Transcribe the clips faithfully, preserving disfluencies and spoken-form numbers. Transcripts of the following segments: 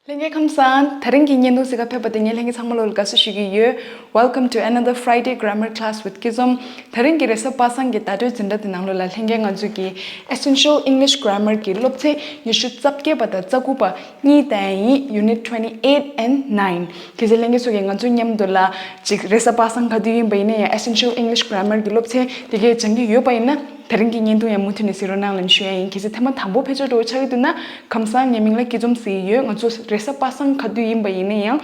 ལྷན་རྒྱས་ཁམས་བཟང་། དེ་རིང་གི་བརྙན་ཐུང་གཟིགས་ག་ཕེབས་པ་དེ་ངས་ལྷན་རྒྱས་ཚང་མ་ལོ་ལ་དགའ་བསུ་ཞུ་གི་ཡོད། Welcome to another Friday Grammar Class with Kizom. དེ་རིང་གི་རེས་གཟའ་པ་སངས་ཀྱི་བརྡ་སྤྲོད་འཛིན་གྲྭ་དེ་ནང་ལོ་ལ་ལྷན་རྒྱས་ང་ཚོ་གི་Essential English Grammar གི་སློབ་ཚན་ཉི་ཤུ་རྩ་བརྒྱད་པ་དང་རྩ་དགུ་པ་གཉིས་དང་ཡིན། Unit twenty eight and nine. གལ་སྲིད་ལྷན་རྒྱས་ཚོ་གིས་ང་ཚོ་མཉམ་དུ་ལ་ཅིག་རེས་གཟའ་པ་སངས་ག་དུས་ཡིན་པ་ཡིན་ན་ཡང་Essential English Grammar གི་སློབ་ཚན་དེ་གས་སྦྱང་གི་ཡོད་པ་ཡིན་ན། དེ་རིང་གི་བརྙན་ཐུང་ཡང་མུ་མཐུད་ནས་གཟིགས་རོགས་གནང་ལ་ཞུ་ཡ་ཡིན། གལ་སྲིད་ཐེངས་མ་དང་པོ་ཕེབས་ཆོག་འགྲོ་ཆགས་ཀྱི་འདུག་ན་ཁམས་བཟང་། ངའི་མིང་ལ་སྐྱིད་འཛོམས་ཟེར་གྱི་ཡོད། ང་ཚོ་རེས་གཟའ་པ་སངས་ག་དུས་ཡིན་པ་ཡིན་ན་ཡང་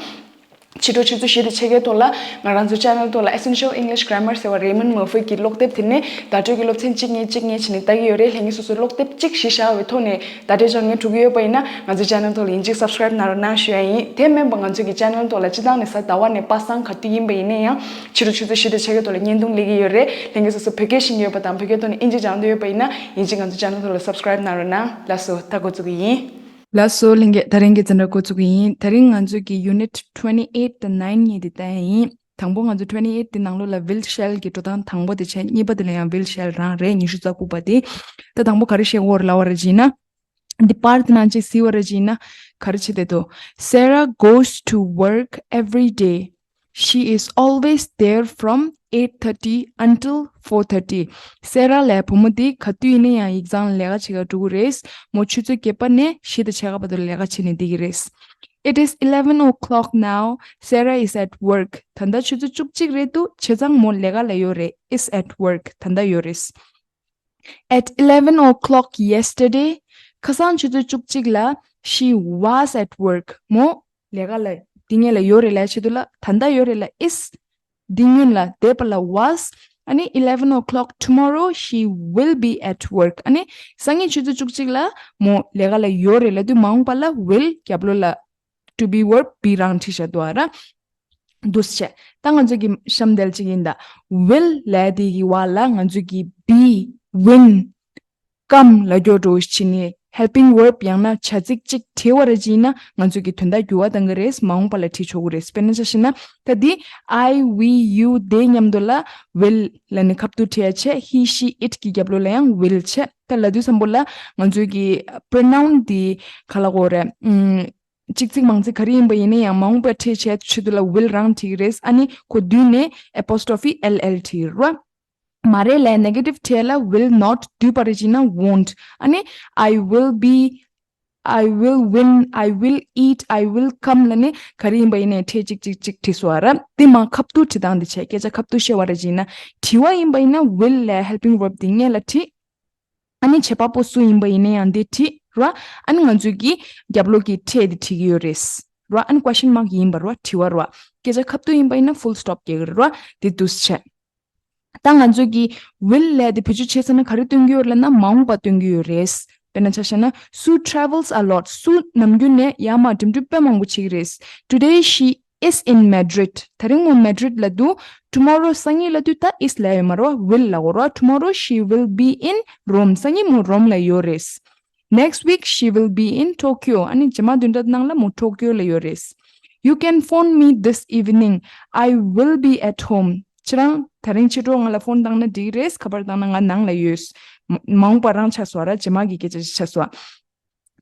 ཕྱི་དྲོ་ཆུ་ཚོད་བཞི་དང་ཕྱེད་ཀའི་ཐོག་ལ་ང་རང་ཚོ་channel ཐོག་ལ་Essential English Grammar ཟེར་བ་Raymond Murphy གི་ཀློག་དེབ་དེ་ནས་བརྡ་སྤྲོད་ཀྱི་སློབ་ཚན་གཅིག་གཉིས་གཅིག་གཉིས་བྱས་ནས་ལྟ་གི་ཡོད་རེད། ལྷན་རྒྱས་སོ་སོའི་ཀློག་དེབ་གཅིག་གཞི་བཞག་པའི་ཐོག་ནས་བརྡ་སྤྲོད་སྦྱང་མཁན་འགྲོ་གི་ཡོད་པ་ཡིན་ན་ང་ཚོའི་channel ཐོག་ལ་ཡིན་གཅིག་subscribe གནང་རོགས་གནང་ཞུ་ཡ་ཡིན། དེ་མིན་པ་ང་ཚོ་གི་channel ཐོག་ལ་སྤྱིར་བཏང་ནས་གཟའ་ཟླ་བ་ནས་པ་སངས་ག་དུས་ཡིན་པ་ཡིན་ན་ཡང་ཕྱི་དྲོ་ཆུ་ཚོད་བཞི་དང་ཕྱེད་ཀའི་ཐོག་ལ་བརྙན་ཐུང་སླེབས་ཀྱི་ཡོད་རེད། ལྷན་རྒྱས་སོ་སོ་བོད་སྐད་ཤེས་ཀྱི་ཡོད་པ་དང་བོད་སྐད་ཐོག་ནས་ཨིན་ཇི་སྦྱང་འདོད་ཡོད་པ་ཡིན་ན་ཡིན་གཅིག་ང་ཚོ་channel ཐོག་ལ་subscribe གནང་རོགས་གནང་། ལགས་སོ། ད་འགོ་བཙུགས་ཀྱི་ཡིན། ལགས་སོ་ལྷན་རྒྱས། ད་རིང་གི་འཛིན་གྲྭ་འགོ་བཙུགས་ཀྱི་ཡིན། ད་རིང་ང་ཚོ་གི་Unit twenty eight དང་nine གཉིས་དེ་བལྟ་ཡ་ཡིན། དང་པོ་ང་ཚོ་twenty eight དེ་ནང་ལོགས་ལ་will shall གི་འགྲོ་སྟངས་དང་པོ་དེ་བྱས། གཉིས་པ་དེ་ལ་ཡང་will shall རང་རེད། ཉི་ཤུ་རྩ་དགུ་པ་དེ། ད་དང་པོ་ག་རེ་བཤད་ཀྱི་ཡོད་རེད་ལབ་པ་རེད་ཅེ་ན། འདི་པར་དེ་ནང་ཅིག་གཟིགས་པ་རེད་ཅེ་ན་ག་རེ་བྱེད་བསྡད་འདུག Sarah goes to work every day. She is always there from eight thirty until four thirty. སེ་ར་ལབ་བུ་མོ་དེ་ག་དུས་ཡིན་ན་ཡང་ཡིག་ཚང་ལ་ལས་ཀ་བྱེད་ག་འགྲོ་གི་རེད། མོ་ཆུ་ཚོད་བརྒྱད་པ་ནས་བཞི་དང་ཕྱེད་ཀ་བར་དུ་ལས་ཀ་བྱེད་ནས་བསྡད་ཀྱི་རེད། It is eleven o'clock now. Sarah is at work. ད་ལྟ་ཆུ་ཚོད་བཅུ་གཅིག་རེད་འདུག་བྱས་ཙང་མོ་ལས་ཀ་ལ་ཡོད་རེད། Is at work. ད་ལྟ་ཡོད་རེད། At eleven o'clock yesterday, ཁ་སང་ཆུ་ཚོད་བཅུ་གཅིག་ལ། She was at work. མོ་ལས་ཀ་ལ། འདི་ངེད་ལ་ཡོད་རེད་ལབ་ཆེད་དུ་ལ། ད་ལྟ་ཡོད་རེད་ལ། Is. འདི་སྔོན་ལ་འདས་པ་ལ་was. ཨ་ནི་eleven o'clock tomorrow, she will be at work. ཨ་ནི་སང་ཉིན་ཆུ་ཚོད་བཅུ་གཅིག་ལ་མོ་ལས་ཀ་ལ་ཡོད་རེད་ལབ་དུས་མ་འོངས་པ་ལ་will རྒྱབ་ལོགས་ལ་to be verb be རང་བྲིས་བཞག་འདུག་ཨ་ར། འདུག་སེ་བྱས། ད་ང་ཚོ་གི་གཤམ་འདེབས་ཅིག་ཡིན་ད། Will ལབ་དེ་གི་བར་ལ་ང་ཚོ་གི་be, when, come ལབ་རྒྱུ་འདྲ་བོ་ཞིག་བྱས་ནས་helping verb ཡང་ན་བྱ་ཚིག་ཅིག་བྲིས་པ་རེད་ཅེ་ན་ང་ཚོ་གི་དོན་དག་འགྱུར་བ་གཏང་གི་རེད། མ་འོངས་པ་ལ་བྲིས་ཆོག་གི་རེད། དཔེར་ན་ཆ་བཞག་ན་ད་འདི་I, we, you དེ་མཉམ་དུ་ལ་will ལབ་ནས་ཁ་ཐུག་བྲིས་ཡ་བྱས། He, she, it གི་རྒྱབ་ལོགས་ལ་ཡང་will བྱས། ད་ལབ་དུས་ཙམ་པོ་ལ་ང་ཚོ་གི་pronoun དེ་ག་ལབ་དགོས་རེད། ཨམ། གཅིག་ཚིག་མང་ཚིག་ག་རེ་ཡིན་པ་ཡིན་ན་ཡང་མ་འོངས་པ་འབྲི་བྱེད་ཆེད་དུ་ལ་will རང་བྲིས་ཀྱི་རེད། ཨ་ནི་ཁོ་བསྡུས་ནས་apostrophe L L བྲིས་རོ། མ་རེད་ལབ་negative བྲིས་ལ་will not བསྡུས་པ་རེད་ཅེ་ན་won't། ཨ་ནི་I will be, I will, when, I will, it, I will, come ལབ་ནས་ག་རེ་ཡིན་པ་ཡིན་ནའི་ཕྲད་གཅིག་གཅིག་གཅིག་བྲིས་སོང་བ་ར། དེ་མ་ཁ་ཐུག་བྲིས་སྟངས་དེ་བྱས། སྐད་ཆ་ཁ་ཐུག་བཤད་པ་རེད་ཅེ་ན། དྲི་བ་ཡིན་པ་ཡིན་ན་will ལབ་helping verb དེ་སྔོན་ལ་བྲིས། ཨ་ནི་བྱེད་པ་པོ་སུ་ཡིན་པ་ཡིན་ན་ཡང་འདི་བྲིས་ར། ཨ་ནི་ང་ཚོས་ཀྱི་རྒྱབ་ལོགས་ཀྱི་ཕྲད་དེ་བྲིས་ཀྱི་ཡོད་རེད་ར། ཨ་ནི་question mark ཡིན་པ་ར། དྲི་བ་ར། སྐད་ཆ་ཁ་ཐུག་ཡིན་པ་ཡིན་ན་full stop རྒྱག་གི་རེད་ར། དེ་འདུག་སེ་བྱས། ད་ང་ཚོས་ཀྱི་will ལབ་དེ་བེད་སྤྱོད་བྱས་ཚར་ན་ག་རེ་སྟོན་གྱི་ཡོད་ལབ་ན་མ་འོངས་པ་སྟོན་གྱི་ཡོད་རེད། དཔེར་ན་ཆ་བཞག་ན། Sue travels a lot. སུ་ནམ་རྒྱུན་ནས་ཡར་མར་འགྲིམ་འགྲུལ་དཔེ་མང་པོ་བྱེད་ཀྱི་རེད། Today she is in Madrid. དེ་རིང་མོ་Madrid ལ་འདུག Tomorrow སང་ཉིན་ལབ་དུས་ད་is ལབ་ཡོད་མ་རེད་བ། Will ལབ་དགོས་རེད་བ། Tomorrow she will be in Rome. སང་ཉིན་མོ་Rome ལ་ཡོད་རེད། Next week she will be in Tokyo. ཨ་ནི་རྗེས་མ་བདུན་ཕྲག་ནང་ལ་མོ་Tokyo ལ་ཡོད་རེད། You can phone me this evening. I will be at home. ཁྱེད་རང་དེ་རིང་ཕྱི་དྲོ་ང་ལ་ཕོན་བཏང་ན་འགྲིག་རེད། ག་པར་བཏང་ན་ང་ནང་ལ་ཡོད། མ་མ་འོངས་པ་རང་ཆགས་སོང་ར། རྗེས་མ་གི་སྐད་ཆ་ཆགས་སོང་།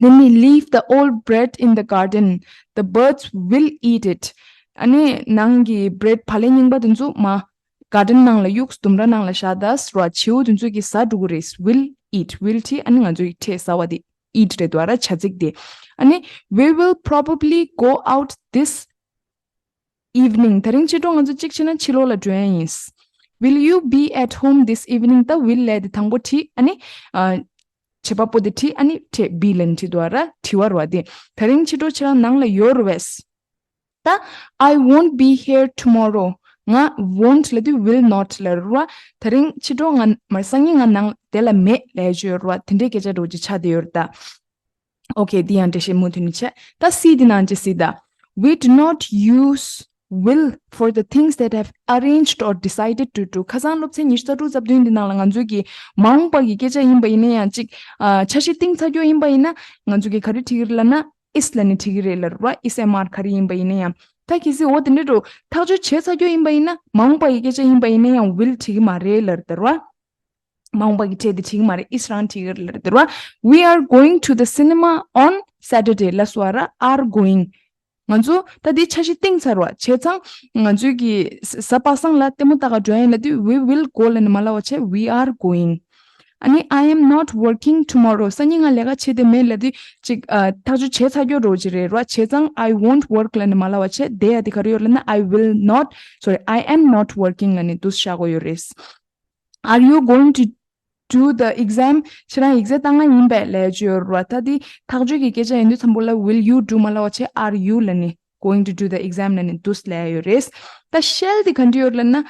Then we leave the old bread in the garden. The birds will eat it. ཨ་ནི་ནང་གི་bread བག་ལེབ་རྙིང་པ་དེ་ཚོ་མ་garden ནང་ལ་གཡུགས། ལྡུམ་ར་ནང་ལ་བཞག་ད་ར། བྱིའུ་དེ་ཚོ་གིས་ཟ་འགྲོ་གི་རེད། Will eat. Will བྲིས། ཨ་ནི་ང་ཚོ་ཡི་ཕྲད་ཟ་བ་དེ་eat རེད་འདུག་ར། བྱ་ཚིག་དེ། ཨ་ནི་we will probably go out this evening. དེ་རིང་ཕྱི་དྲོ་ང་ཚོ་གཅིག་བྱས་ན་ཕྱི་ལོགས་ལ་འགྲོ་ཡ་ཡིན། Will you be at home this evening? ད་will ལབ་དེ་དང་པོ་བྲིས། ཨ་ནི་ཨ་བྱེད་པ་པོ་དེ་བྲིས། ཨ་ནི་ཕྲད་be ལབ་ནས་བྲིས་འདུག་ར། དྲི་བ་རེད་བ་དེ། དེ་རིང་ཕྱི་དྲོ་ཁྱེད་རང་ནང་ལ་ཡོད་རེད་བས། ད་I won't be here tomorrow. ང་won't ལབ་དུས་will not ལབ་རེད་བ། དེ་རིང་ཕྱི་དྲོ་ང་མ་སང་ཉིན་ང་ནང་དེ་ལ་མེད་ལབ་ཡ་ཅིག་ཡོད་རེད་བ། དེ་འདྲའི་སྐད་ཆ་འདྲ་བོ་ཅིག་ཆགས་བསྡད་ཡོད་རེད་ད། Okay དེ་ཡང་འགྲེལ་བཤད་མུ་མཐུད་ནས་བྱས། ད་C དེ་ནང་ཅིག་གཟིགས་དང་། We do not use will for the things that have arranged or decided to do. ཁ་སང་སློབ་ཚན་ཉི་ཤུ་རྩ་དྲུག་རྩ་བདུན་འདི་ནང་ལ་ང་ཚོས་ཀྱི་མ་འོངས་པ་གི་སྐད་ཆ་ཡིན་པ་ཡིན་ན་ཡང་ཅིག་ཨ་འཆར་གཞི་བཏིང་ཚར་རྒྱུ་ཡིན་པ་ཡིན་ན་ང་ཚོས་ཀྱི་ག་རེ་བྲིས་ཀྱི་རེད་ལབ་ན་is ལབ་ནས་བྲིས་ཀྱི་རེད་ལབ་རེད་བ། Is am are ག་རེ་ཡིན་པ་ཡིན་ན་ཡང་། ད་གལ་སྲིད་འོ་དེ་འདྲ་འདྲ་ཐག་གཅོད་བྱས་ཚར་རྒྱུ་ཡིན་པ་ཡིན་ན་མ་འོངས་པ་གི་སྐད་ཆ་ཡིན་པ་ཡིན་ན་ཡང་will བྲིས་ཀྱི་མ་རེད་ལབ་རེད་བ། མ་འོངས་པ་གི་ཕྲད་དེ་བྲིས་ཀྱི་མ་རེད། is རང་བྲིས་ཀྱི་རེད་ལབ་རེད་བ། We are going to the cinema on Saturday ལ་སོགས་ར་are going། ང་ཚོ་ད་འདི་འཆར་གཞི་བཏིང་ཚར་བ་བྱས་ཙང་ང་ཚོའི་གི་གཟའ་པ་སངས་ལ་ལྟད་མོ་ལྟ་ག་འགྲོ་ཡིན་ལབ་དུས་we will go ལབ་ནས་མ་ལབ་པ་བྱས། We are going. ཨ་ནི་I am not working tomorrow. སང་ཉིན་ང་ལས་ཀ་བྱེད་དེ་མེད་ལབ་དུས་ཅིག་ཨ་ཐག་གཅོད་བྱས་ཚར་རྒྱུ་རོ་ཅིག་རེད་ར། བྱས་ཙང་I won't work ལབ་ནས་མ་ལབ་པ་བྱས། དེ་ཡ་དེ་ག་རེ་ཡོད་ལབ་ན། I will not, sorry, I am not working ལབ་ནས་འདུག་བཞག་དགོས་ཡོད་རེད། Are you going to do the exam? ཁྱེད་རང་ཡིག་ཚད་བཏང་ང་ཡིན་པས་ལབ་ཡ་ཅིག་ཡོད་ར། ད་འདི་ཐག་གཅོད་ཀྱི་སྐད་ཆ་ཡིན་དུས་ཙམ་པོ་ལ་will you do མ་ལབ་པ་བྱས། Are you ལབ་ནས་going to do the exam ལབ་ནས་འདུག་ལབ་ཡ་ཡོད་རེད། ད་shall དེ་ག་འདྲ་ཡོད་ལབ་ན།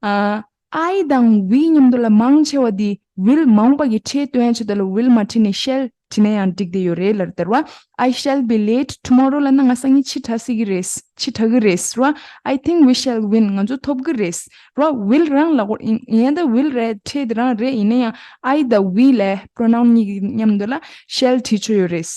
ཨ། I དང་we མཉམ་དུ་ལ་མང་ཆེ་བ་དེ་will མ་འོངས་པ་གི་ཕྲད་སྟོན་ཡ་ཆེད་དུ་ལ་will མ་བྲིས་ནས་shall བྲིས་ན་ཡང་འགྲིག་བསྡད་ཡོད་རེད་ལབ་རེད་བ། I shall be late tomorrow ལབ་ན་ང་སང་ཉིན་ཕྱི་དྲགས་སྲིད་ཀྱི་རེད། ཕྱི་དྲགས་ཀྱི་རེད་བ། I think we shall win. ང་ཚོ་ཐོབ་ཀྱི་རེད་བ། Will རང་ལ་གོ་ཡིན་ཡིན་ད་will རེད། ཕྲད་དེ་རང་རེད། ཡིན་ན་ཡང་I དང་we ལ་pronoun གཉིས་ཀྱི་མཉམ་དུ་ལ་shall བྲིས་ཆོག་ཡོད་རེད།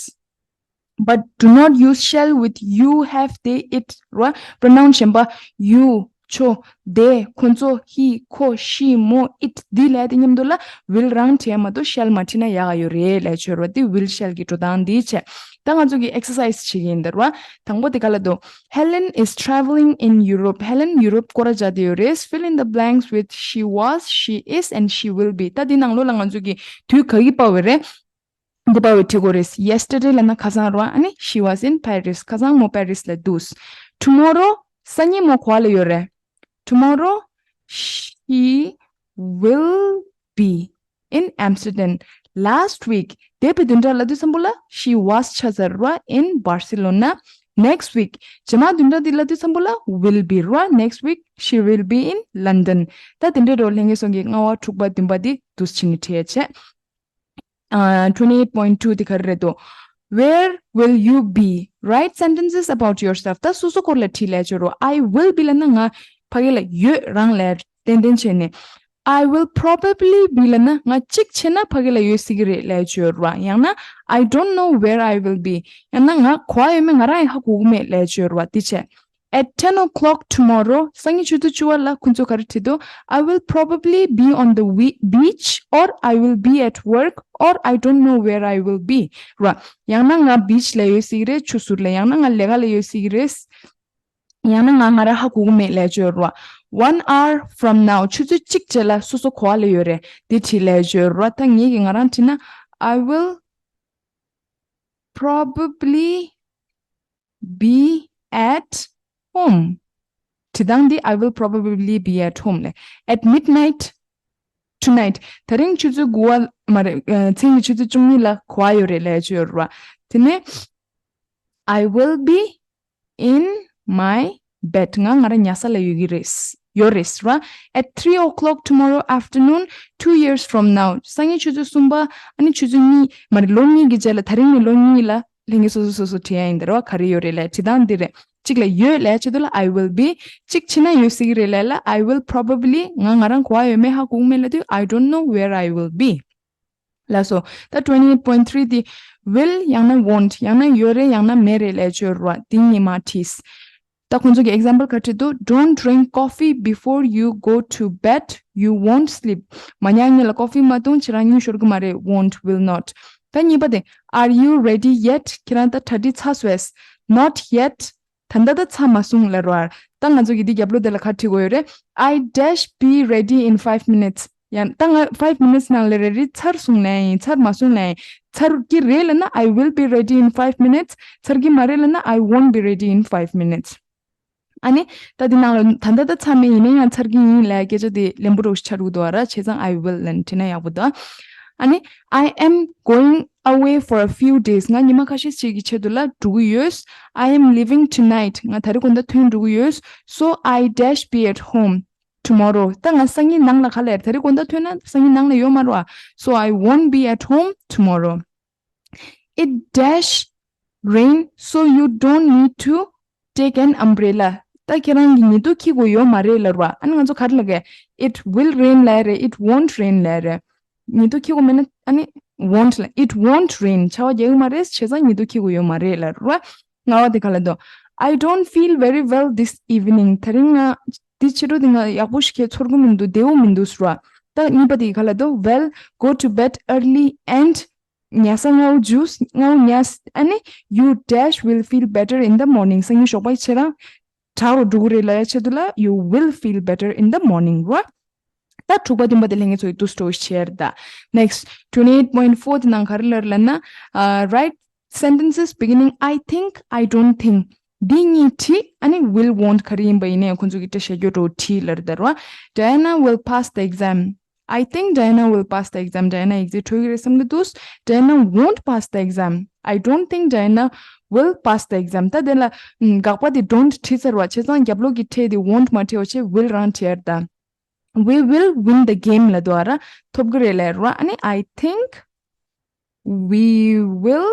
But do not use shall with you, have, they, it ར། Pronoun གཞན་པ་you ཁྱོད། they ཁོ་ཚོ། he ཁོ། she མོ། it འདི་ལབ་དེ་མཉམ་དུ་ལ་will རང་བྲིས་མ་གཏོགས་shall མ་བྲིས་ན་ཡག་ཡོད་རེད་ལབ་ཆོག་ར། འདི་will shall གི་འགྲོ་སྟངས་འདི་བྱས། ད་ང་ཚོ་གི་exercise བྱེད་ཀྱི་ཡིན་ད་ར། དང་པོ་དེ་ག་ལ་འདུག Helen is traveling in Europe. Helen ཡུ་རོབ་སྐོར་ར་བྱ་དེ་ཡོད་རེད། Fill in the blanks with she was, she is and she will be. ད་འདི་ནང་ལོགས་ལ་ང་ཚོ་གི་དུས་ག་གི་པ་བ་རེད། འདི་པ་བའི་ཁྲི་གོ་རེས། Yesterday ལབ་ན་ཁ་སང་རོ། ཨ་ནི་she was in Paris. ཁ་སང་མོ་པེ་རིས་ལ་འདུག Tomorrow སང་ཉིན་མོ་ག་པ་ལ་ཡོད་རེད། Tomorrow she will be in Amsterdam. Last week དེ་བའི་བདུན་ཕྲག་ལ་དུས་ཙམ་པོ་ལ་she was ཆགས་ཚར་རོ། In Barcelona. Next week རྗེས་མ་བདུན་ཕྲག་འདི་ལ་དུས་ཙམ་པོ་ལ་will be རོ། Next week she will be in London. ད་དེ་འདྲའི་རོ་ལྷན་རྒྱས་ཚོ་གི་ལྔ་པ་དྲུག་པ་བདུན་པ་འདི་འདུག་བྱས་ནས་བྲིས་ཡ་བྱས། Uh, twenty-eight point two དེ་ག་རེ་རེད་དོ། Where will you be? Write sentences about yourself. ད་སོ་སོ་སྐོར་ལ་བྲིས་ལབ་ཆོག་རོ། I will be ལབ་ན་ང་ཕ་གི་ལ་ཡོད་རང་ལ་ཏན་ཏན་བྱས་ནས། I will probably be ལབ་ན་ང་གཅིག་བྱས་ན་ཕ་གི་ལ་ཡོད་སྲིད་ཀྱི་རེད་ལབ་ཆོག་རོ། ཡང་ན་I don't know where I will be. ཡང་ན་ང་ག་པ་ཡོད་མེད་ང་རང་ཡང་ཧ་གོ་གི་མེད་ལབ་ཆོག་རོ། དེ་བྱས། At ten o'clock tomorrow སང་ཉིན་ཆུ་ཚོད་བཅུ་པ་ལ་ཁོ་ཚོ་ག་རེ་བྲིས་འདུག I will probably be on the we- beach or I will be at work or I don't know where I will be ར། ཡང་ན་ང་beach ལ་ཡོད་སྲིད་ཀྱི་རེད། ཆུ་ཟུར་ལ། ཡང་ན་ང་ལས་ཀ་ལ་ཡོད་སྲིད་ཀྱི་རེད། ཡང་ན་ང་ང་རང་ཧ་གོ་གི་མེད་ལབ་ཆོག་ར། One hour from now ཆུ་ཚོད་གཅིག་རྗེས་ལ་སོ་སོ་ག་པ་ལ་ཡོད་རེད། དེ་བྲིས་ལབ་ཆོག་ར། ད་ངེད་ཀྱིས་ང་རང་བྲིས་ན། I will probably be at home. བྲིས་སྟངས་འདི། I will probably be at home ལབ། At midnight tonight. ད་རིང་ཆུ་ཚོད་དགུ་པ་མ་རེད། ཨ། མཚན་གྱི་ཆུ་ཚོད་བཅུ་གཉིས་ལ་ག་པ་ཡོད་རེད་ལབ་ཆོག་ར། དེ་ནས། I will be in my bed. ང་ང་རང་ཉལ་ས་ལ་ཡོད་ཀྱི་རེད། ཡོད་རེད་ར། At three o'clock tomorrow afternoon, two years from now. སང་ཉིན་ཆུ་ཚོད་གསུམ་པ། ཨ་ནི་ཆུ་ཚོད་གཉིས་མ་རེད། ལོ་གཉིས་ཀྱི་རྗེས་ལ། ད་རིང་ནས་ལོ་གཉིས་ལ་ལྷན་རྒྱས་སོ་སོ་སོ་སོ་བྲིས་ཡ་ཡིན་ད་ར། ག་རེ་ཡོད་རེད་ལབ། བྲིས་སྟངས་འདི་རེད། གཅིག་ལ་ཡོད་ལབ་ཆེད་དུ་ལ་I will be. གཅིག་བྱས་ན་ཡོད་སྲིད་ཀྱི་རེད་ལབ་ལ། I will probably ང་ང་རང་ག་པ་ཡོད་མེད་ཧ་གོ་གི་མེད་ལབ་དུས། I don't know where I will be. ལགས་སོ། ད་twenty eight point three དེ། will ཡང་ན་won't ཡང་ན་ཡོད་རེད་ཡང་ན་མེད་རེད་ལབ་ཆོག་ར། འདི་གཉིས་མར་བྲིས། ད་ཁོང་ཚོ་གི་example ག་རེ་བྲིས་འདུག Don't drink coffee before you go to bed, you won't sleep. མ་ཉལ་སྔོན་ལ་coffee མ་འཐུང་། ཁྱེད་རང་གཉིད་ཤོར་གི་མ་རེད། Won't, will not. ད་གཉིས་པ་དེ། Are you ready yet? ཁྱེད་རང་ད་གྲ་སྒྲིག་ཚར་སོང་ངས། Not yet. ད་ལྟ་ད་ཚར་མ་སོང་ལབ་ར། ད་ང་ཚོ་གི་འདི་རྒྱབ་ལོགས་དེ་ལ་ག་རེ་བྲིས་དགོས་ཡོད་རེད། I dash be ready in five minutes. ཡང་ད་ང་five minutes ནང་ལ་ready ཚར་སོང་ལབ་ཡིན། ཚར་མ་སོང་ལབ་ཡིན། ཚར་གྱི་རེད་ལབ་ན། I will be ready in five minutes. ཚར་གྱི་མ་རེད་ལབ་ན། I won't be ready in five minutes. ཨ་ནི་ད་འདི་ནང་ལ་ད་ལྟ་ད་ཚར་མེད། ཡིན་ན་ཡང་ཚར་གྱི་ཡིན་ལབ་སྐད་ཆ་དེ་ལན་པོ་རོགས་ཆགས་འགྲོ་གི་འདུག་ར། བྱས་ཙང་I will ལབ་ནས་བྲིས་ན་ཡག་པོ་འདུག་ཨ་ནི། I am going away for a few days. ང་ཉི་མ་ཁ་ཤས་ཤིག་གི་ཆེད་དུ་ལ་འགྲོ་གི་ཡོད། I am leaving tonight. ང་ད་རེས་དགོང་དག་ཐོན་འགྲོ་གི་ཡོད། So I dash be at home tomorrow. ད་ང་སང་ཉིན་ནང་ལ་ག་ལ་ཡོད། ད་རེས་དགོང་དག་ཐོན་ན་སང་ཉིན་ནང་ལ་ཡོད་མ་རེད་བ། So I won't be at home tomorrow. It dash rain, so you don't need to take an umbrella. ད་ཁྱེད་རང་གིས་ཉི་གདུགས་འཁྱེར་དགོས་ཡོད་མ་རེད་ལབ་ར། ཨ་ནི་ང་ཚོ་ག་རེ་ལབ་ག It will rain ལབ་རེད། It won't rain ལབ་རེད། ཉི་གདུགས་འཁྱེར་དགོས་མེད་ན། ཨ་ནི་won't ལབ། It won't rain. ཆར་པ་རྒྱག་གི་མ་རེད། བྱས་ཙང་ཉི་གདུགས་འཁྱེར་དགོས་ཡོད་མ་རེད་ལབ་ར། ལྔ་པ་དེ་ག་ལ་འདུག I don't feel very well this evening. ད་རིང་ང་འདི་ཕྱི་དྲོ་དེ་ང་ཡག་པོ་ཞིག་གས་ཚོར་གི་མི་འདུག་བདེ་པོ་མི་འདུག་ཟེར་བ། ད་གཉིས་པ་དེ་ག་ལ་འདུག Well, go to bed early and ཉལ་ས་སྔ་བོ་ཇུས་སྔ་བོ་ཉལ། ཨ་ནི། you dash will feel better in the morning. སང་ཉིན་ཞོགས་པ་ཁྱེད་རང་དྲག་རུ་འགྲོ་གི་རེད་ལབ་ཡ་ཆེད་དུ་ལ། you will feel better in the morning ར། ད་དྲུག་པ་བདུན་པ་དེ་ལྷན་རྒྱས་ཚོ་ཡི་དུས་སྤྲོ་བྱེད་ད། Next, twenty eight point four དེ་ནང་ག་རེ་ལབ་ལབ་ན། uh, write sentences beginning I think, I don't think. འདི་གཉིས་བྲིས། ཨ་ནི་will, won't ག་རེ་ཡིན་པ་ཡིན་ནའི་ཁོང་ཚོ་གི་སྐད་ཆ་བཤད་རྒྱུ་འགྲོ་བྲིས་ལབ་རེད་ད་ར། Diana will pass the exam. I think Diana will pass the exam. Diana ཡིག་ཚད་འཕྲོད་ཀྱི་རེད་བསམ་གྱི་འདུག Diana won't pass the exam. I don't think Diana will pass the exam. ད་དེ་ལ་དགག་པ་དེ་don't བྲིས་ཚར་བ་བྱས་ཙང་རྒྱབ་ལོགས་ཀྱི་ཕྲད་དེ་won't མ་བྲིས་པ་བྱས་will རང་བྲིས་ཡར་ད། We will win the game ལབ་འདུག་ཨ་ར། ཐོབ་ཀྱི་རེད་ལབ་ར། ཨ་ནི། I think we will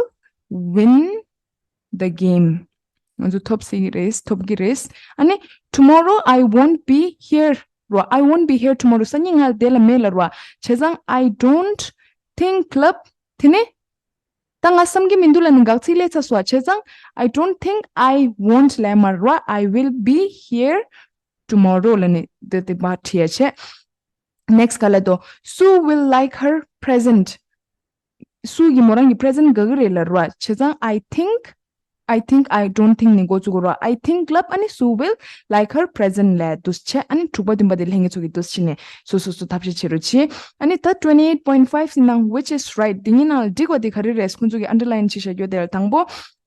win the game. ང་ཚོ་ཐོབ་སྲིད་ཀྱི་རེད། ཐོབ་ཀྱི་རེད། ཨ་ནི། Tomorrow I won't be here ར། I won't be here tomorrow. སང་ཉིན་ང་དེ་ལ་མེད་ལབ་ར། བྱས་ཙང་I don't think ལབ། དེ་ནས་ད་ང་བསམ་གྱི་མི་འདུག་ལབ་ནས་དགག་ཚིག་སླེབས་ཚར་སོང་། བྱས་ཙང་I don't think, I won't ལབ་མ་ར། I will be here tomorrow ལབ་ནས་དེ་དེ་པར་བྲིས་ཡ་བྱས། Next ག་ལབ་འདུག Sue will like her present. སུའུ་གིས་མོ་རང་གི་present དགའ་གི་རེད་ལབ་ར། བྱས་ཙང་I think, I think, I don't think ནས་འགོ་བཙུགས་དགོས་ར། I think ལབ། ཨ་ནི་Sue will like her present ལབ་འདུག་བྱས། ཨ་ནི་དྲུག་པ་བདུན་པ་དེ་ལྷན་རྒྱས་ཚོ་གི་འདུག་བྱས་ནས་སོ་སོ་སོ་ཐབས་ཤེས་བྱེད་རོགས་བྱེད། ཨ་ནི་ད་twenty eight point five ནང་which is right འདི་གཉིས་ནང་ལ་འགྲིག་པ་དེ་ག་རེ་རེད། ཁོང་ཚོ་གི་underline བྱས་བཞག་རྒྱུ་དེ་ལ་དང་པོ།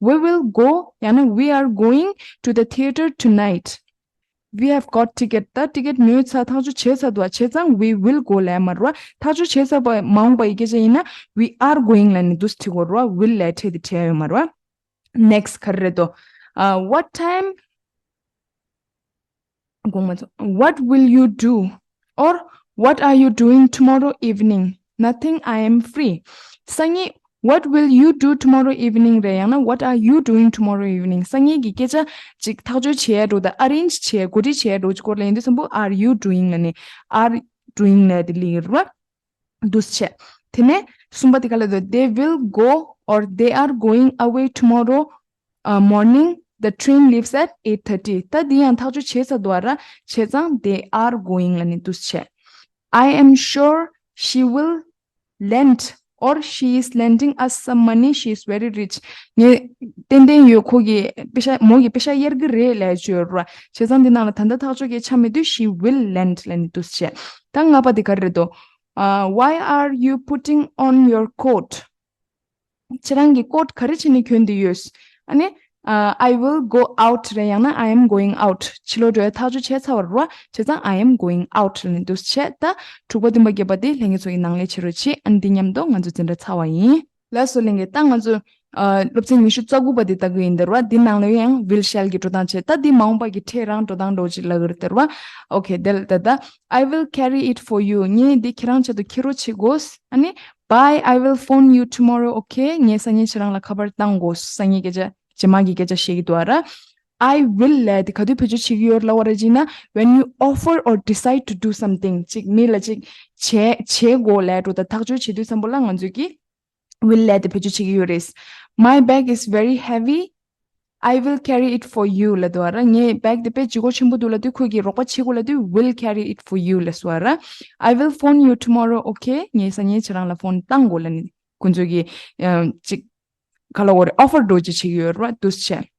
We will go ཡང་ན we are going to the theatre tonight. We have got ticket. ད་ཊི་ཀེ་ཊི་ཉོས་ཚར། ཐག་གཅོད་བྱས་ཚར་འདུག་བ། བྱས་ཙང་we will go ལབ་མ་རེད་བ། ཐག་གཅོད་བྱས་ཚར་བ་མ་འོངས་པ་ཡི་སྐད་ཆ་ཡིན་ན་we are going ལབ་ནས་འདུག་སེ་བྲིས་དགོས་རེད་བ། will ལབ་ཕྲད་དེ་བྲིས་ཡ་ཡོད་མ་རེད་བ། Next ག་རེ་རེད་དོ། Uh, what time དགོངས་མ་ཚོམ། What will you do? Or what are you doing tomorrow evening? Nothing, I am free. སང་ཉིན། What will you do tomorrow evening རེད། ཡང་ན་What are you doing tomorrow evening? སང་ཉིན་གྱི་སྐད་ཆ་ཅིག་ཐག་གཅོད་བྱེད་ཡ་འགྲོ་དང་arrange བྱེད་གོ་སྒྲིག་བྱེད་ཡ་འགྲོ་ཅིག་སྐོར་ལ་ཡིན་དུས་ཙམ་པོ་are you doing ལབ་ནས་are doing ལབ་དེ་ལི་ར་འདུག་སེ་བྱས། དེ་ནས་གསུམ་པ་དེ་ག་ལ་འདུག They will go or they are going away tomorrow uh, morning. The train leaves at eight thirty. ད་འདི་ཡང་ཐག་གཅོད་བྱས་ཚར་འདུག་བ་ར། བྱས་ཙང་they are going ལབ་ནས་འདུག་སེ་བྱས། I am sure she will lend or she is lending us some money. She is very rich. ངས་ཏན་ཏན་ཡོད། ཁོ་གིས་པེ་ཤ་མོ་གིས་པེ་ཤ་གཡར་གི་རེད་ལབ་བརྗོད་ར། བྱས་ཙང་འདི་ནང་ལ་ད་ལྟ་ཐག་གཅོད་ཀྱི་ཆ་མེད་དུས་she will lend ལབ་ནས་འདུག་སེ་བྱས། ད་ལྔ་པ་དེ་ག་རེ་རེད་དོ། Uh, why are you putting on your coat? ཁྱེད་རང་གིས་ཀོ་ཊི་ག་རེ་བྱས་ནས་གྱོན་བསྡད་ཡོད། ཨ་ནི། Uh, I will go out རེད། ཡང་ན་I am going out. ཕྱི་ལོགས་འགྲོ་ཡ་ཐག་གཅོད་བྱས་ཚར་བ་རེད་བ། བྱས་ཙང་I am going out ལབ་ནས་འདུག་སེ་བྱས། ད་དྲུག་པ་བདུན་པ་བརྒྱད་པ་དེ་ལྷན་རྒྱས་ཚོ་ཡི་ནང་ལས་བྱེད་རོགས་བྱེད། ཨ་ནི་འདི་མཉམ་དུ་ང་ཚོ་འཛིན་གྲྭ་ཚར་བ་ཡིན། ལགས་སོ་ལྷན་རྒྱས། ད་ང་ཚོ་ཨ་སློབ་ཚན་ཉི་ཤུ་རྩ་དགུ་པ་དེ་ལྟ་གི་ཡིན་ད་ར་བ། འདི་ནང་ལ་ཡང་will shall གི་འགྲོ་སྟངས་བྱས། ད་འདི་མ་འོངས་པ་གི་ཕྲད་རང་འགྲོ་སྟངས་འགྲོ་ཅིག་ལབ་གི་རེད་ད་ར་བ། Okay དེ་ལ་ད་ད། I will carry it for you. ངས་འདི་ཁྱེད་རང་ཆེད་དུ་འཁྱེར་རོགས་བྱེད་དགོས། ཨ་ནི། Bye, I will phone you tomorrow, okay? ངས་སང་ཉིན་ཁྱེད་རང་ལ་ཁ་པར་བཏང་དགོས། སང་ཉིན་སྐད་ཆ་རྗེས་མ་གི་སྐད་ཆ་བཤད་ཀྱི་འདུག་ཨ་ར། I will ལབ་དེ་ག་དུས་བེད་སྤྱོད་བྱེད་ཀྱི་ཡོད་ལབ་པ་རེད་ཅེ་ན། When you offer or decide to do something ཅིག་མི་ལ་ཅིག་བྱེད་བྱེད་དགོས་ལབ་འགྲོ་ད་ཐག་གཅོད་བྱེད་དུས་ཙམ་པོ་ལ་ང་ཚོས་ཀྱི་will ལབ་དེ་བེད་སྤྱོད་བྱེད་ཀྱི་ཡོད་རེད། My bag is very heavy. I will carry it for you ལབ་འདུག་ཨ་ར། ངའི་བེག་དེ་དཔེ་ལྗིད་ཁོག་ཆེན་པོ་འདུག་ལབ་དུས་ཁོས་ཀྱིས་རོགས་པ་བྱེད་དགོས་ལབ་དུས་will carry it for you ལབ་སོང་ཨ་ར། I will phone you tomorrow, okay? ངས་སང་ཉིན་ཁྱེད་རང་ལ་ཕོན་བཏང་དགོས་ལབ་ནས་ཁོང་ཚོས་ཀྱིས་ཨ་ཅིག་ག་ལབ་དགོས་རེད། ཨོ་ཕར་འདྲ་བོ་ཅིག་བྱེད་ཀྱི་ཡོད་རེད་བ། འདུག་སེ་བྱས།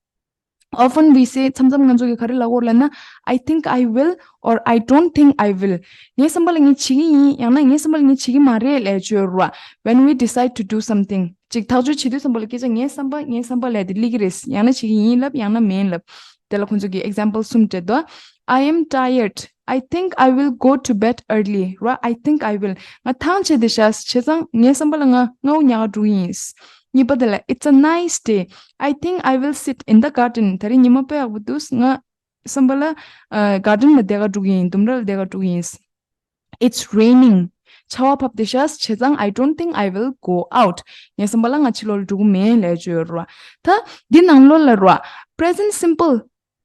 Often we say མཚམས་མཚམས་ང་ཚོ་གིས་ག་རེ་ལབ་ཀྱི་ཡོད་ལབ་ན། I think I will or I don't think I will. ངའི་བསམ་པ་ལ་ངས་བྱེད་ཀྱི་ཡིན། ཡང་ན་ངའི་བསམ་པ་ལ་ངས་བྱེད་ཀྱི་མ་རེད་ལབ་ཀྱི་ཡོད་རེད་བ། When we decide to do something ཅིག་ཐག་གཅོད་བྱེད་དུས་ཙམ་པ་ལ་སྐད་ཆ་ངའི་བསམ་པ་ངའི་བསམ་པ་ལབ་དེ་སླེབས་ཀྱི་རེད། ཡང་ན་བྱེད་ཀྱི་ཡིན་ལབ། ཡང་ན་མིན་ལབ། དེ་ལ་ཁོང་ཚོ་གིས་example གསུམ་སྤྲད་འདུག I am tired. I think I will go to bed early ར། I think I will. ང་ཐང་ཆད་བསྡད་ཤག་བྱས་ཙང་ངའི་བསམ་པ་ལ་ང་སྔ་བོ་ཉལ་ག་འགྲོ་གི་ཡིན། གཉིས་པ་དེ་ལ། It's a nice day. I think I will sit in the garden. ད་རིང་ཉི་མ་དཔེ་ཡག་པོ་འདུག་ང་བསམ་པ་ལ་ཨ་garden ལ་བསྡད་ག་འགྲོ་གི་ཡིན། ལྡུམ་ར་ལ་བསྡད་ག་འགྲོ་གི་ཡིན། It's raining. ཆར་པ་བབས་བསྡད་ཤག་བྱས་ཙང་I don't think I will go out. ངའི་བསམ་པ་ལ་ང་ཕྱི་ལོགས་ལ་འགྲོ་གི་མིན་ལབ་ཀྱི་ཡོད་རེད་བ། ད་འདི་ནང་ལོགས་ལ་རེད་བ། Present simple.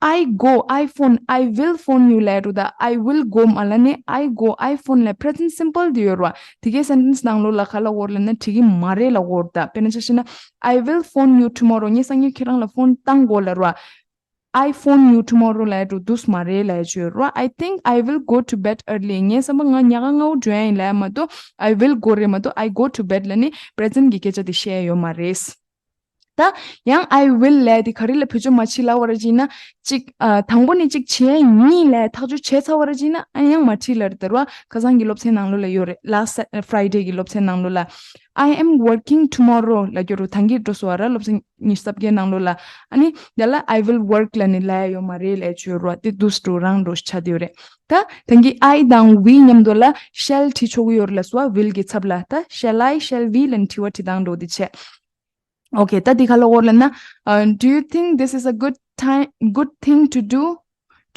I go, I phone, I will phone you ལབ་འགྲོ་ད། I will go མ་ལབ་ནས་I go, I phone ལབ། Present simple འདི་ཡོད་རེད་བ། དེ་གའི་sentence ནང་ལོགས་ལ་ག་ལབ་ཀྱི་ཡོད་ལབ་ན་འགྲིག་གི་མ་རེད་ལབ་ཀྱི་ཡོད་རེད་ད། དཔེར་ན་ཆ་བཞག་ན། I will phone you tomorrow. ངས་སང་ཉིན་ཁྱེད་རང་ལ་ཕོན་བཏང་དགོས་ལབ་རེད་བ། I phone you tomorrow ལབ་འགྲོ་འདུག་མ་རེད་ལབ་ཡ་ཅིག་ཡོད་རེད་བ། I think I will go to bed early. ངས་བསམ་པ་ང་ཉལ་ཁང་སྔ་པོ་འགྲོ་ཡ་ཡིན་ལབ་ཡ་མ་གཏོགས། I will go རེད་མ་གཏོགས། I go to bed ལབ་ནི་present གི་སྐད་ཆ་དེ་བཤད་ཡ་ཡོད་མ་རེད། ད་ཡང་I will ལབ་ཡ་དེ་ག་རེ་ལ་བེད་སྤྱོད་མ་བྱེད་ལབ་པ་རེད་ཅེ་ན། གཅིག་ཨ། དང་པོ་ནས་གཅིག་བྱས་ཡིན་ལབ་ཡ་ཐག་གཅོད་བྱས་ཚར་བ་རེད་ཅེ་ན། ཨ། ཡང་མ་བྲིས་ལབ་རེད་དེ་རེད་བ། ཁ་སང་གི་སློབ་ཚན་ནང་ལོགས་ལ་ཡོད་རེད། Last Friday གི་སློབ་ཚན་ནང་ལོགས་ལ། I am working tomorrow ལབ་རྒྱུ་རེད། ད་གིན་འགྲོ་སོང་བ་ར། སློབ་ཚན་ཉི་ཤུ་རྩ་བརྒྱད་ནང་ལོགས་ལ། ཨ་ནི་དེ་ལ་I will work ལབ་ནི་ལབ་ཡ་ཡོད་མ་རེད་ལབ་ཡ་ཅིག་ཡོད་རེད་བ། དེ་འདུག་སེ་འགྲོ་རང་འགྲོ་ཆགས་བསྡད་ཡོད་རེད། ད་ད་གིན་I དང་we མཉམ་དུ་ལ་shall བྲིས་ཆོག་གི་ཡོད་རེད་ལབ་སོང་བ། Will གི་ཚབ་ལ། ད་shall I, shall we ལབ་ནི་དྲི་བ་དྲི་སྟངས་འགྲོ་འདི་བྱས། Okay, ད་འདི་ག་ལ་འོར་ལབ་ན། Uh, do you think this is a good time, good thing to do?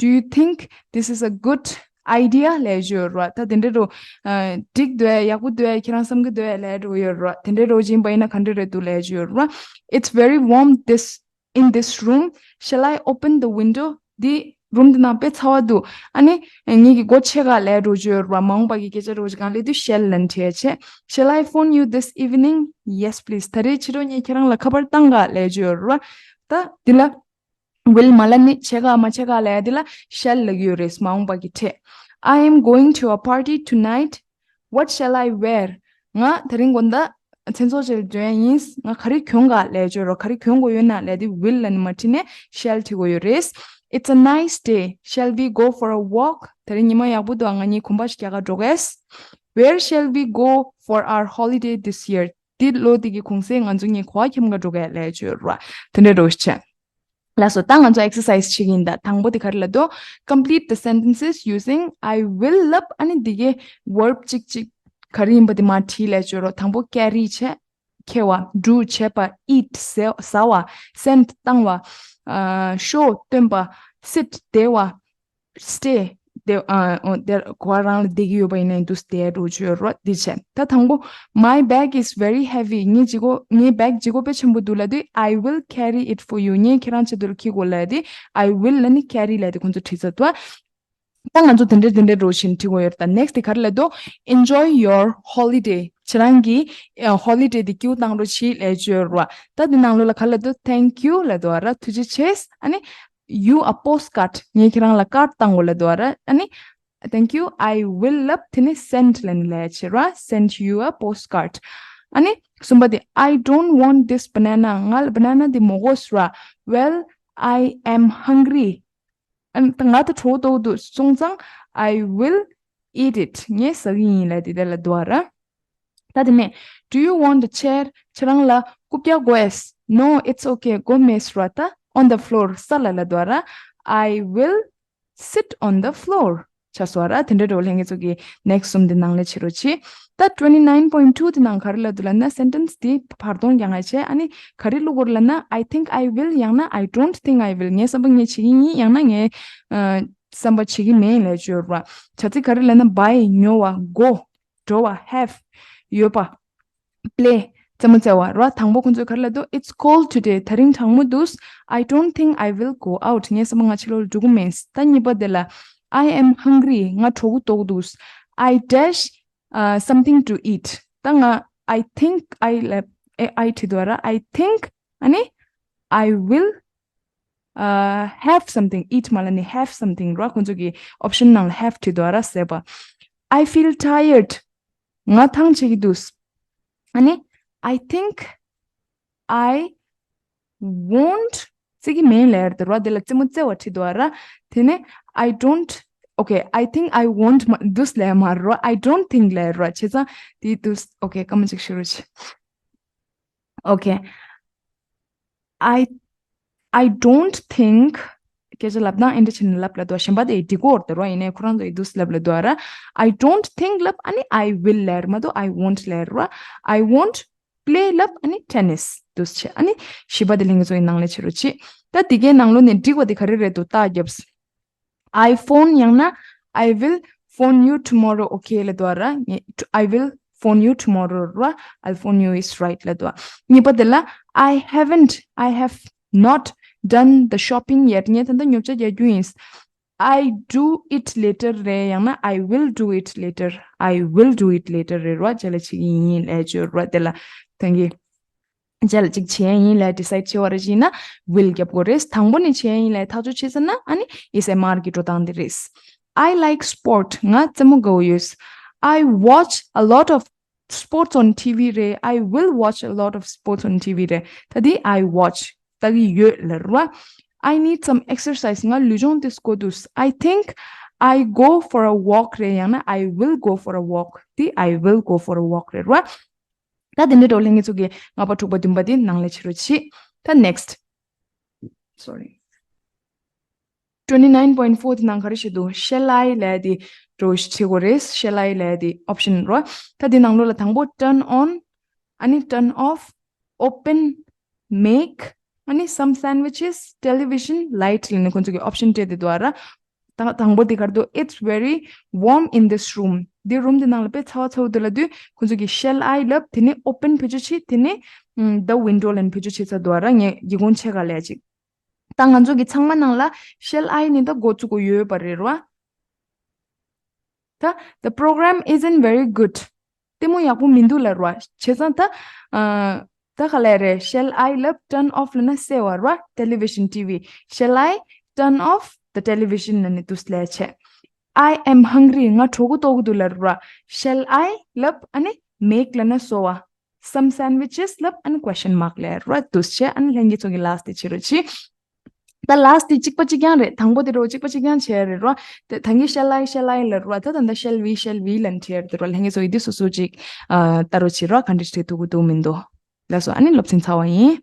Do you think this is a good idea? ལབ་ཡ་ཅིག་ཡོད་རེད་བ། ད་དེ་འདྲ་རུ། ཨ། འགྲིག་འདུག་ཡག་པོ་འདུག་ཁྱེད་རང་བསམ་གི་འདུག་ལབ་ཡ་ཅིག་ཡོད་རེད་བ། དེ་འདྲ་རུ་ཅིག་ཡིན་པ་ཡིན་ན་ག་འདྲ་རེད་འདུག་ལབ་ཡ་ཅིག་ཡོད་རེད་བ། It's very warm this, in this room. Shall I open the window? འདི་རུམ་འདི་ནང་དཔེ་ཚ་བ་འདུག་ཨ་ནི་ངེད་ཀྱིས་སྒོ་ཕྱེ་ག་ལབ་ཡ་ཅིག་ཡོད་རེད་བ། མ་འོངས་པ་གི་སྐད་ཆ་རུ་ཅིག་གང་ལབ་དུས་shall ལབ་ནི་བྲིས་ཡ་བྱས། Shall I phone you this evening? Yes, please. ད་རེས་ཕྱི་དྲོ་ངས་ཁྱེད་རང་ལ་ཁ་པར་བཏང་ག་ལབ་ཡ་ཅིག་ཡོད་རེད་བ། ད་འདི་ལ་will མ་ལབ་ནི། བྱེད་ག་མ་བྱེད་ག་ལབ་ཡ་འདི་ལ་shall ལབ་ཀྱི་ཡོད་རེད། མ་འོངས་པ་གི་ཕྲད། I am going to a party tonight. What shall I wear? ང་དེ་རིང་དགོང་དག་མཚན་ཚོགས་ཅིག་ལ་འགྲོ་ཡ་ཡིན། ང་ག་རེ་གྱོན་ག་ལབ་ཡ་ཅིག་ཡོད་རེད་བ། ག་རེ་གྱོན་དགོས་ཡོད་ན་ལབ་ཡ་དེ་will ལབ་ནི་མ་བྲིས་ནས་shall བྲིས་དགོས་ཡོད་རེད། It's a nice day. Shall we go for a walk? དེ་རིང་ཉི་མ་ཡག་པོ་འདུག་ང་གཉིས་གོམ་པ་ཞིག་རྒྱག་ག་འགྲོ་གས། Where shall we go for our holiday this year? འདི་ལོ་འདི་གི་གུང་སེང་ང་ཚོ་གཉིས་ག་པར་འཁྱམ་ག་འགྲོ་གས་ལབ་ཡ་ཅིག་ཡོད་རེད་བ། དེ་འདྲ་འདྲ་བོ་ཞིག་བྱས། ལགས་སོ། ད་ང་ཚོ་exercise བྱེད་ཀྱི་ཡིན་ད། དང་པོ་དེ་ག་རེ་ལབ་འདུག Complete the sentences using I will ལབ། ཨ་ནི་འདི་གའི་verb གཅིག་གཅིག་ག་རེ་ཡིན་པ་དེ་མར་བྲིས་ལབ་ཡ་ཅིག་ཡོད་རེད། དང་པོ་carry བྱས། འཁྱེར་བ། do བྱེད་པ། eat ཟ་བ། send བཏང་བ། ཨ། show སྟོན་པ། sit བསྡད་པ། stay བསྡད། ཨ། འོ་དེར་ག་པར་རང་ལ་བསྡད་ཀྱི་ཡོད་པ་ཡིན་ན་ཡིན་འདུག་བསྡད་འགྲོ་ཅིག་ཡོད་རེད་བ། འདི་བྱས། ད་དང་པོ། My bag is very heavy. ངའི་ལྗིད་ཁོག་ངའི་bag ལྗིད་ཁོག་དཔེ་ཆེན་པོ་འདུག་ལབ་དུས། I will carry it for you. ངས་ཁྱེད་རང་ཆེད་དུ་ལ་འཁྱེར་དགོས་ལབ་དུས། I will ལབ་ནི་carry ལབ་དེ་ཁོང་ཚོ་བྲིས་ཚར་འདུག་ད་ང་ཚོ་དེ་འདྲ་དེ་འདྲ་འགྲོ་བཞིན་བྲིས་དགོས་ཡོད་རེད། ད་next དེ་ག་རེ་ལབ་འདུག Enjoy your holiday. ཁྱེད་རང་གི་ཨ། holiday དེ་སྐྱིད་པོ་བཏང་རོགས་གྱིས་ལབ་ཡ་ཅིག་ཡོད་རེད་བ། ད་དེ་ནང་ལོགས་ལ་ག་རེ་ལབ་འདུག Thank you ལབ་འདུག་བ་ར། ཐུགས་རྗེ་ཆེ། ཨ་ནི་you a postcard. ངས་ཁྱེད་རང་ལ་card བཏང་དགོས་ལབ་འདུག་བ་ར། ཨ་ནི་thank you, I will ལབ། དེ་ནི་send ལབ་ནི་ལབ་ཡ་བྱེད་ར། Send you a postcard. ཨ་ནི་གསུམ་པ་དེ། I don't want this banana. ང་ལ་banana འདི་མི་དགོས་ར། Well, I am hungry. ཨ་ནི་ད་ང་ད་གྲོད་ཁོག་ལྟོགས་འདུག་སོང་ཙང་I will eat it. ངས་ཟ་གི་ཡིན་ལབ་དེ་དེ་ལབ་འདུག་བ་ར། ད་དེ་ནས། Do you want a chair? ཁྱེད་རང་ལ་རྐུབ་བཀྱག་དགོས། No, it's okay. དགོས་མེད་ར། ད་on the floor ས་ལ་ལབ་འདུག་བ་ར། I will sit on the floor. ཆ་སོ་ར། དེ་འདྲ་འགྲོ་ལྷན་རྒྱས་ཚོ་གི་next གསུམ་དེ་ནང་ལ་བྱེད་རོགས་གྱིས། ད་twenty nine point two དེ་ནང་ག་རེ་ལབ་འདུག་ལབ་ན། sentence དེ་བར་སྟོང་རྒྱག་ཡ་བྱས། ཨ་ནི་ག་རེ་བླུག་དགོས་ལབ་ན། I think I will ཡང་ན་I don't think I will. ངས་བསམ་པ་ངས་བྱེད་ཀྱི་ཡིན། ཡང་ན་ངས་ཨ། བསམ་པ་བྱེད་ཀྱི་མིན་ལབ་ཡ་ཅིག་ཡོད་རེད་བ། བྱ་ཚིག་ག་རེ་ལབ་ན། buy ཉོ་བ། go འགྲོ་བ། have ཡོད་པ། play རྩེད་མོ་རྩེ་བ་ར། དང་པོ་ཁོང་ཚོས་ག་རེ་ལབ་འདུག It's cold today. དེ་རིང་གྲང་མོ་འདུག I don't think I will go out. ངས་བསམ་པ་ང་ཕྱི་ལོགས་ལ་འགྲོ་གི་མིན། ད་གཉིས་པ་དེ་ལ། I am hungry. ང་གྲོད་ཁོག་ལྟོགས་འདུག I dash, uh, something to eat. ད་ང་I think I ལབ། ཨེ། I བྲིས་འདུག་ར། I think ཨ་ནི་I will, uh, have something. eat མ་ལབ་ནི་have something ར། ཁོང་ཚོ་གི་option ནང་ལ་have བྲིས་འདུག་ར། ཟེར་བ། I feel tired. ང་ཐང་ཆད་ཀྱི་འདུག་ཨ་ནི་I think I won't རྩེད་ཀྱི་མིན་ལབ་ཡ་རེད་ར། དེ་ལ་རྩེད་མོ་རྩེ་བ་བྲིས་འདུག་ར། དེ་ནས་I don't, okay, I think I won't མ་འདུག་ལབ་ཡ་མ་རེད་ར། I don't think ལབ་ཡ་རེད་ར། བྱས་ཙང་དེ་འདུག okay, སྐར་མ་གཅིག་བཞུགས་རོགས་བྱེད། Okay. I, I don't think སྐད་ཆ་ལབ་སྟངས་ཨེ་འདྲ་བྱས་ནས་ལབ་ལབ་འདུག་གཞན་པ་དེ་འགྲིག་གི་ཡོད་རེད་ར། ཡིན་ནའི་ཁོ་རང་ཚོ་ཡི་འདུག་ལབ་ལབ་འདུག་ར། I don't think ལབ། ཨ་ནི་I will ལབ་མ་གཏོགས་I won't ལབ་ར། I won't play ལབ། ཨ་ནི་tennis འདུག་བྱས། ཨ་ནི་བཞི་པ་དེ་ལྷན་རྒྱས་ཚོ་ཡི་ནང་ལ་བྱེད་རོགས་བྱེད། ད་འདི་གའི་ནང་ལོགས་ནས་འགྲིག་པ་དེ་ག་རེ་རེད་འདུག་རྟགས་བརྒྱབ། I phone ཡང་ན་I will phone you tomorrow. Okay ལབ་འདུག་ར། ངས་I will phone you tomorrow ར། I'll phone you is right ལབ་འདུག་གཉིས་པ་དེ་ལ། I haven't, I have not done the shopping yet. ངས་ད་ལྟ་ཉོ་ཆ་རྒྱག་རྒྱུ་ཡིན། I do it later རེད། ཡང་ན་I will do it later. I will do it later རེད་ར། རྗེས་ལ་བྱེད་ཀྱི་ཡིན་ལབ་བརྗོད་ར། དེ་ལ་ཐེངས་གི་རྗེས་ལ་གཅིག་བྱེད་ཡ་ཡིན་ལབ་decide་བྱེད་པ་རེད་ཅེ་ན་will་རྒྱབ་དགོས་རེད། དང་པོ་ནས་བྱེད་ཡ་ཡིན་ལབ་ཐག་གཅོད་བྱས་ཚར་ན་ཨ་ནི་ཨེས་ཨེམ་ཨར་གི་འགྲོ་སྟངས་དེ་རེད། I like sport. ང་རྩེད་མོ་དགའ་བོ་ཡོད། I watch a lot of sports on T V རེད། I will watch a lot of sports on T V རེད། ད་དེ་I watch་ལྟ་གི་ཡོད་ལབ་རེད་བ། I need some exercise. ང་ལུས་སྦྱོང་དེ་དགོས་འདུག I think I go for a walk རེད། ཡང་ན་I will go for a walk. དེ་I will go for a walk རེད་བ། ད་དེ་འདྲའི་འགྲོ་ལྷན་རྒྱས་ཚོ་གི་ལྔ་པ་དྲུག་པ་བདུན་པ་དེ་ནང་ལ་བྱེད་རོགས་གྱིས། ད་next. Sorry. twenty nine point four དེ་ནང་ག་རེ་བཤད་འདུག Shall I ལབ་དེ་འགྲོ་བྱེད་དགོས་རེད། Shall I ལབ་དེ་option རོ། ད་དེ་ནང་ལོགས་ལ་དང་པོ་turn on, ཨ་ནི་turn off, open, make, ཨ་ནི་some sandwiches, television, light ལབ་ནས་ཁོང་ཚོ་གི་option སྤྲད་དེ་འདུག་ཨ་ར། དང་དང་པོ་དེ་ག་རེ་འདུག It's very warm in this room. འདི་རུམ་དེ་ནང་ལ་དཔེ་ཚ་བ་ཚ་བོ་འདུག་ལབ་དུས་ཁོང་ཚོ་གི་shall I ལབ། དེ་ནས་open བེད་སྤྱོད་བྱེད། དེ་ནས་ཨམ་the window ལབ་ནས་བེད་སྤྱོད་བྱེད་ཚར་འདུག་ཨ་ར། ངས་སྒེའུ་ཁུང་ཕྱེད་ཀ་ལབ་ཅིག་ད་ང་ཚོ་གི་ཚང་མ་ནང་ལ་shall I ནི་ད་འགོ་བཙུགས་དགོས་ཡོད་པ་རེད་རོ། ད་the program isn't very good. ལྟད་མོ་ཡག་པོ་མི་འདུག་ལབ་རོ། བྱས་ཙང་ད་ཨ་ད་ག་ལབ་རེད། Shall I ལབ་turn off ལབ་ན་སེལ་བ་རོ། Television, T V. Shall I turn off the television ལབ་ནས་དུས་ལས་བྱས། I am hungry. ང་གྲོད་ཁོག་ལྟོགས་ཀྱི་འདུག་ལབ་རོ། Shall I ལབ་ཨ་ནི་make ལབ་ན་གསོ་བ། Some sandwiches ལབ་ཨ་ནི་question mark ལབ་རོ། དུས་བྱས་ཨ་ནི་ལྷན་རྒྱས་ཚོ་གི་last དེ་བྱེད་རོགས་གྱིས། ད་last དེ་གཅིག་པ་གཅིག་རྐྱང་རེད། དང་པོ་དེ་རོ་གཅིག་པ་གཅིག་རྐྱང་བྱས་རེད་རོ། དེ་ད་གིན་shall I, shall I ལབ་རོ། ད་ད་ད་shall we, shall we ལབ་བྱས་རེད་རོ། ལྷན་རྒྱས་ཚོ་གི་དེ་སོ་སོ་གཅིག་ཨ་ལྟ་རོགས་བྱེད་རོ། ག་འདྲ་བྱེད་ཐུབ་ཀྱི་འདུག་མི་འདུག་ལགས་སོ། ཨ་ནི་སློབ་ཚན་ཚར་བ་ཡིན།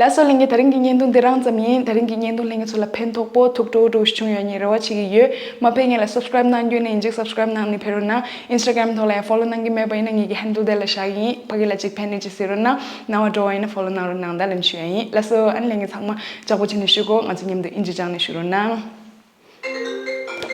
ལགས་སོ་ལྷན་རྒྱས། ད་རིང་གི་བརྙན་ཐུང་འདི་རང་ཙམ་ཡིན། ད་རིང་གི་བརྙན་ཐུང་ལྷན་རྒྱས་ཚོ་ལ་ཕན་ཐོགས་པོ་ཐུགས་སྤྲོ་སྤྲོ་བྱུང་ཡོད་ངས་རེ་བ་བྱེད་ཀྱི་ཡོད། མ་ཕེབས་སྔོན་ལ་subscribe གནང་རྒྱུ་ནས་ཡིན་གཅིག subscribe གནང་ནས་ཕེབས་རོགས་གནང་། Instagram ཐོག་ལ་ཡང་follow གནང་གི་མེད་པ་ཡིན་ན་ངེད་ཀྱི་handle དེ་ལ་བཞག་གི་ཡིན། ཕ་གི་ལ་གཅིག་ཕན་ནས་གཅིག་གཟིགས་རོགས་གནང་། རྣ་བ་འགྲོ་བ་ཡིན་ན་follow གནང་རོགས་གནང་། ད་ལན་ཞུ་ཡ་ཡིན། ལགས་སོ། ཨ་ནི་ལྷན་རྒྱས་ཚང་མ་ལྕགས་པོ་བྱས་ནས་བཞུགས་གོ། ང་ཚོ་མཉམ་དུ་ཨིན་ཇི་སྦྱངས་ནས་བཞུགས་རོགས་གནང་།